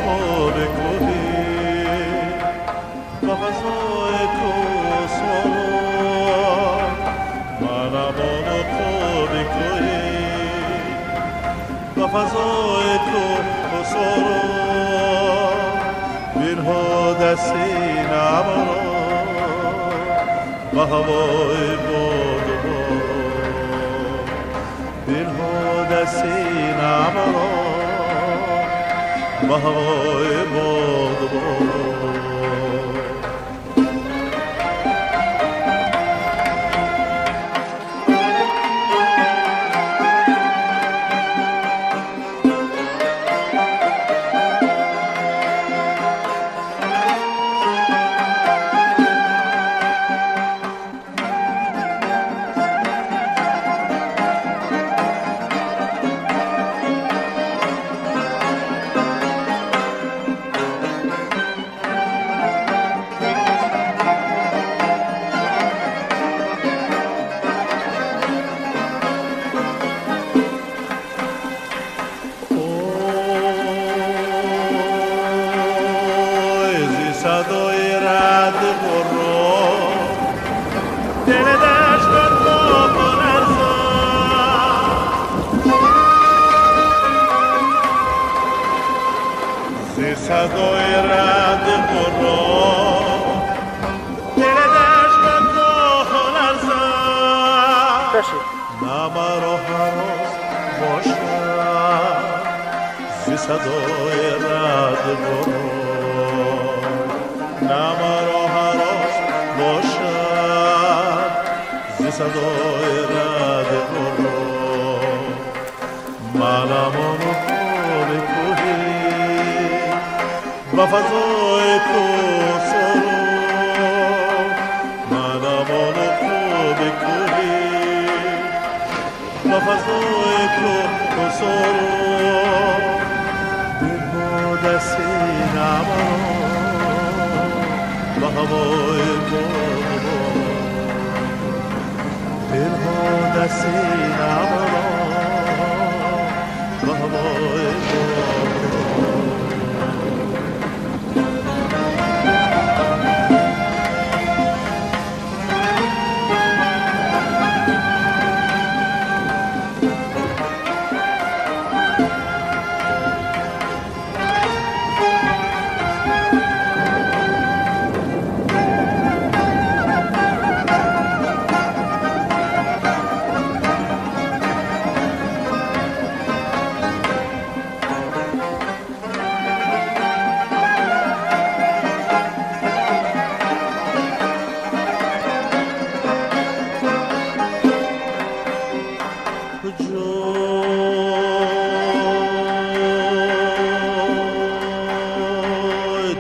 خوب کوهی با فضای کوسارو منم آن خوب کوهی با فضای کوسارو بیرها دستینم را با هوای باد و باران بیرها دستینم را با هوای باد و باران. صدای رد برو دل دشتان با لرزان زی صدای رد برو دل دشتان با لرزان نمرا هراس باشد زی صدای رد برو نمرا هراس باشد زی صدای رد برو منم آن خوب کوهی با فضای کوسارو منم آن خوب کوهی با فضای کوسارو دلها دستینم با هوای باد و باران دلها دستینم را با هوای باد و باران.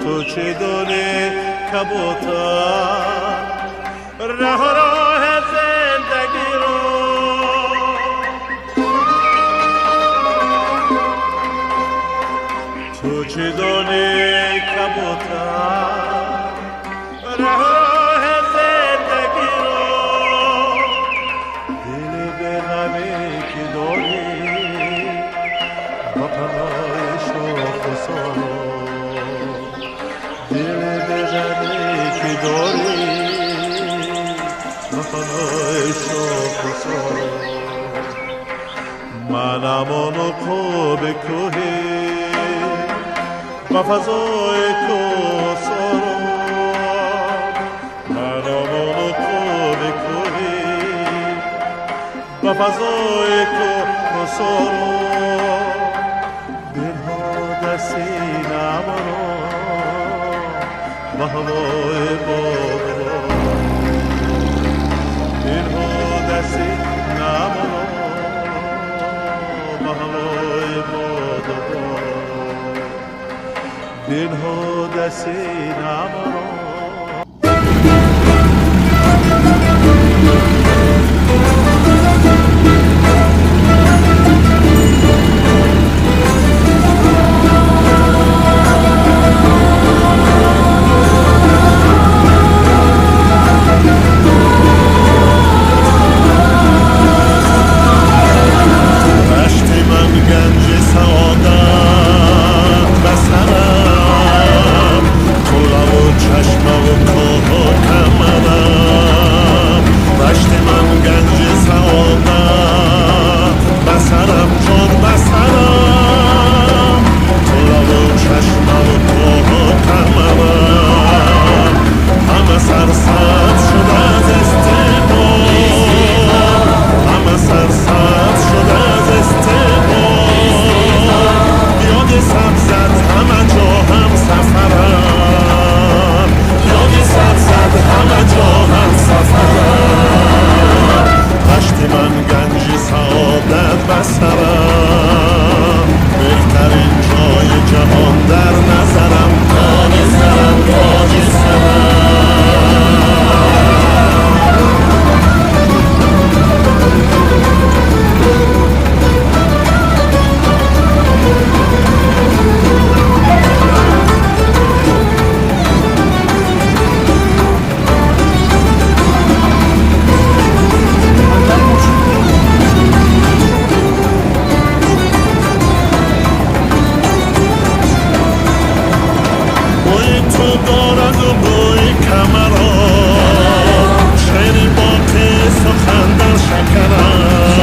تو چه دانی کبوتر ره راه زندگی رو تو چه دانی کبوتر ره راه زندگی رو دل به غمی که داری با پناه شوق و سارو دل به غمی که داری با پناه شوق و سارو منم آن خوب کوهی با فضای کوسارو منم آن خوب کوهی با فضای کوسارو دلها دستینم را با هوای باد و باران دلها دستینم را با هوای باد و باران دلها دستینم را. رشت من گنج سعادت بسر بوی تو دارد و بوی کمرا، شعری باقی سخن در شکرم،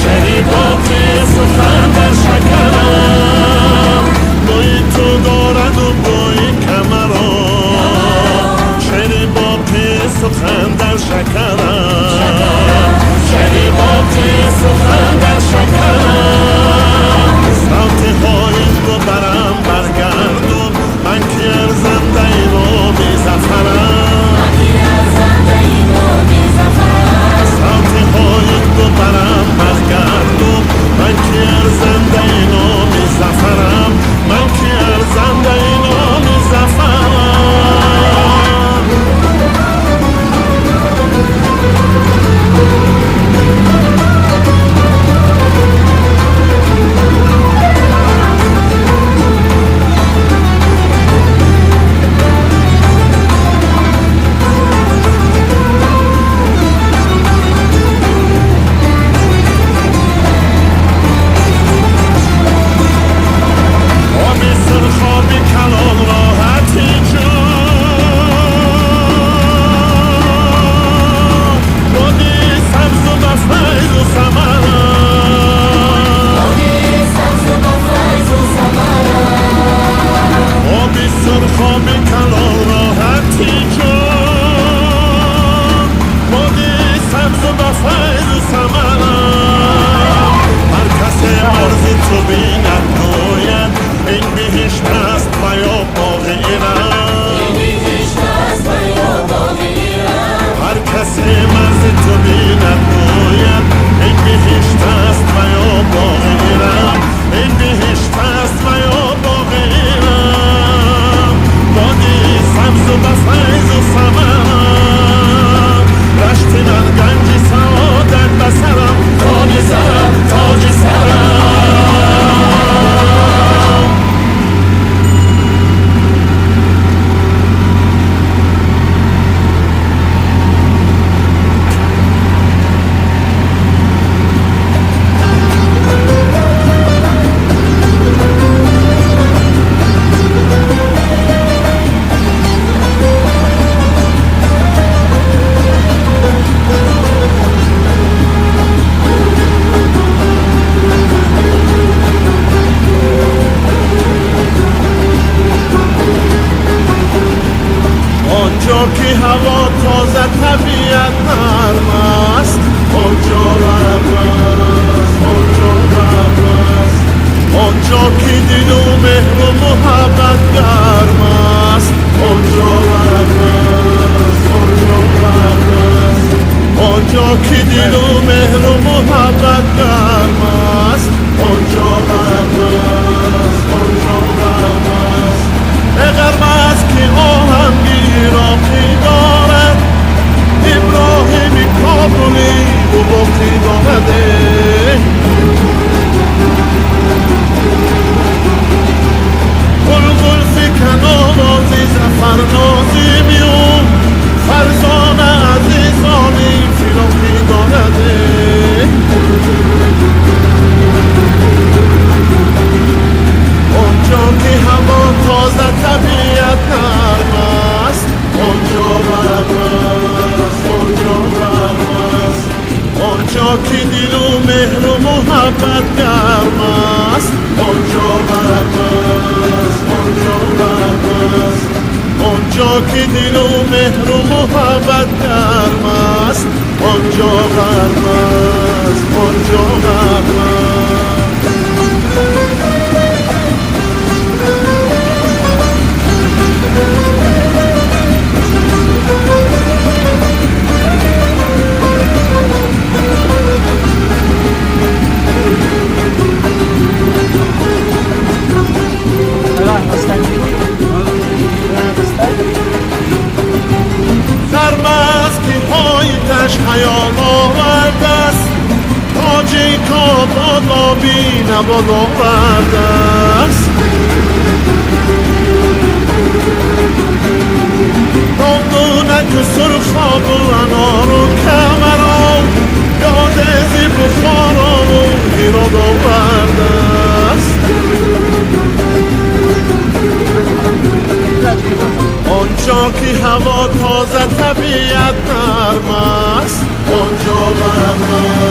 شعری باقی سخن در شکرم. بوی تو دارد و بوی کمرا، شعری باقی سخن در شکرم، شعری باقی سخن در شکرم. صوتهای تو برم برگردون، من که ارزنده ایم و بی ظفرم. صوتهای تو برم برگردون، من که ارزنده ایم و بی ظفرم، من که ارزنده ایم و بی ظفرم. آبی سرخابی کلان راحتی جون، بادی سبز و با فیض و ثمرم. آبی سرخابی کلان راحتی جون، بادی سبز و با فیض و ثمرم. هر کس مرز تو بیند گوید این بهشت است و یا باغ ارم. هر کس مرز تو بیند گوید این بهشت است و یا باغ ارم، این بهشت است و یا باغ ارم. بادی سبز و با فیض و ثمرم، رشت من گنج سعادت بسرم، تاج سرم تاج سرم. آنجا که هوا تازه طبیعت نرم است، آنجا غرب است، آنجا غرب است. آنجا که دل و مهر و محبت گرم است، آنجا غرب است، آنجا غرب است. آنجا که دل و مهر و محبت گرم است، آنجا غرب است، آنجا غرب است. غرب است که آهنگی عراقی دارد، ابراهیم کابلی و باقی دارد. گل فکنازی ظفر نازی میون، فرزانه عزیزانی فراقی دارد. آنجا که هوا تازه طبیعت نرم است، آنجا غرب است، آنجا غرب است. آنجا که دل و مهر و محبت گرم است، آنجا غرب است، آنجا غرب است. آنجا که دل و مهر و محبت گرم است، آنجا غرب است، آنجا غرب است. غرب است که پایتش خیال آورده است، تاج کاباد آبی نباد آورده است. دامدونک و سرخاب و انار و کمران، یاد زیب و خارا و هرات آورده است. Ки ҳаво тоза, табиат нарм аст, онҷо барам.